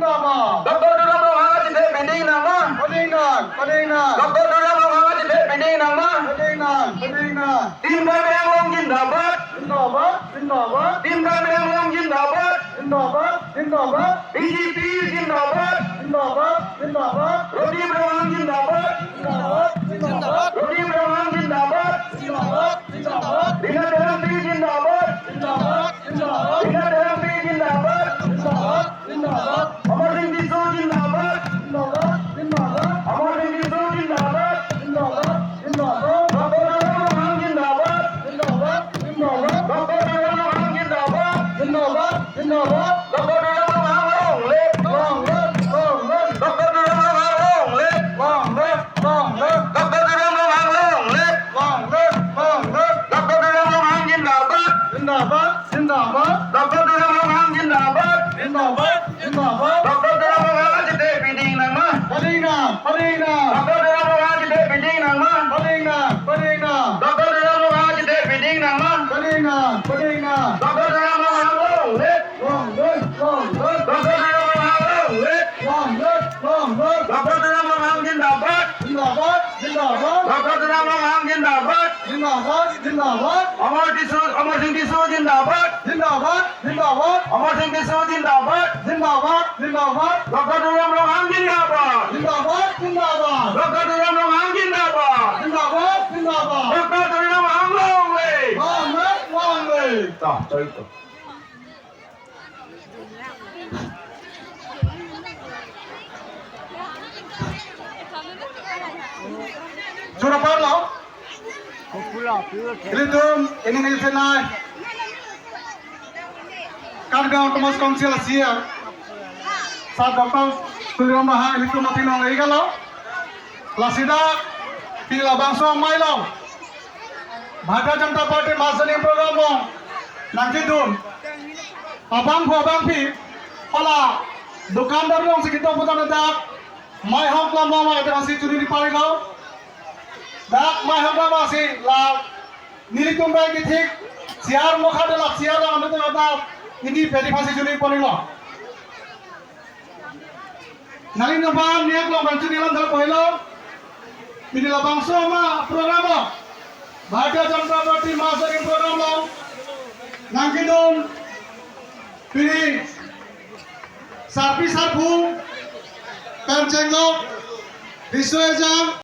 ດອກເຕີ ດູດຳລົງຫາງ ອາທິເດດ ປີດີງ ນັ່ງມາ ປີດີງ ນັ່ງ ປີດີງ ນັ່ງ ດອກເຕີ ດູດຳລົງຫາງ ອາທິເດດ ປີດີງ ນັ່ງມາ ປີດີງ ນັ່ງ ປີດີງ ນັ່ງ ທີມການເມືອງລົງ ຈິນດາບາດ ຈິນດາບາດ ຈິນດາບາດ ທີມການເມືອງລົງ ຈິນດາບາດ ຈິນດາບາດ ຈິນດາບາດ ບີຈີພີ ຈິນດາບາດ ຈິນດາບາດ ຈິນດາບາດ ລົດຖີບລົງຫາງ ຈິນດາບາດ ຈິນດາບາດ ຈິນດາບາດ ລົດຖີບລົງຫາງ ຈິນດາບາດ ຈິນດາບາດ ຈິນດາບາດ ດິນແດນເຕັມທີ່ ຈິນດາບາດ ຈິນດາບາດ ຈິນດາບາດ ດິນແດນເຕັມທີ່ ຈິນດາບາດ ຈິນດາບາດ ອະມາສິງ ຕິດສູ ຈິນດາບາດ ອະມາສິງ ຕິດສູ ຈິນດາບາດ ດອກເຕີ ດູດຳລົງຫາງ ຈິນດາບາດ ດອກເຕີ ດູດຳລົງຫາງ ຈິນດາບາດ ດອກເຕີ ດູດຳລົງຫາງ ລອງເລີບ ລອງເລີບ ລອງເລີບ ດອກເຕີ ດູດຳລົງຫາງ ລອງເລີບ ລອງເລີບ ລອງເລີບ ດອກເຕີ ດູດຳລົງຫາງ ລອງເລີບ ລອງເລີບ ລອງເລີບ ດອກເຕີ ດູດຳລົງຫາງ ຈິນດາບາດ ຈິນດາບາດ ຈິນດາບາດ ດອກເຕີ ດູດຳລົງຫາງ ຈິນດາບາດ ດອກເຕີ ດູດຳລົງຫາງ ອາທິເດດ ປີດີງ ນັ່ງມາ ປີດີງ ນັ່ງ ປີດີງ ນັ່ງ ດອກເຕີ ດູດຳລົງຫາງ ອາທິເດດ ປີດີງ ນັ່ງມາ ປີດີງ ນັ່ງ ປີດີງ ນັ່ງ ດອກເຕີ ດູດຳລົງຫາງ ອາທິເດດ ປີດີງ ນັ່ງມາ ປີດີງ ນັ່ງ ປີດີງ ນັ່ງ ດອກເຕີ ດູດຳລົງຫາງ ລອງເລີບ ລອງເລີບ ລອງເລີບ ດອກເຕີ ດູດຳລົງຫາງ ລອງເລີບ ລອງເລີບ ລອງເລີບ ດອກເຕີ ດູດຳລົງຫາງ ຈິນດາບາດ ດອກເຕີ ດູດຳລົງຫາງ ຈິນດາບາດ ອະມາສິງ ຕິດສູ ອະມາສິງ ຕິດສູ ຈິນດາບາດ ອະມາສິງ ຕິດສູ ຈິນດາບາດ ອະມາສິງ ຕິດສູ ຈິນດາບາດ ດອກເຕີ ດູດຳລົງຫາງ ຈິນດາບາດ ດອກເຕີ ດູດຳລົງຫາງ ລອງເລີບ ລອງເລີບ ລອງເລີບ ດອກເຕີ ດູດຳລົງຫາງ ລອງເລີບ ລອງເລີບ ລອງເລີບ Sudah parlo? Ilitum, ini ni senai. Kadang Thomas Council Asia. Sa doktor, tuliram baha ilitum mati nong lagi kalau. Lasida, pila bangso mai long. Bharatiya Janata Party Mass Joining Program long. Nangkidun. Abang phu abang phi. Pala. Dukandar long si kito putan dak. Mai hong klam long mai dak si chuni di pari long. Dak mai hong klam si la. Nilitum bai ki thik. Siar mokha de la siar long dak dak. Ini pedi phasi chuni pari long. Nalin na pan niak long ban chuni long dal poi long. Pini la bangso ma program long. Bharatiya Janata Party Mass Joining Program long. Nangkidun. Pini sarpi sarpu. Pancheng long. Biswe jang.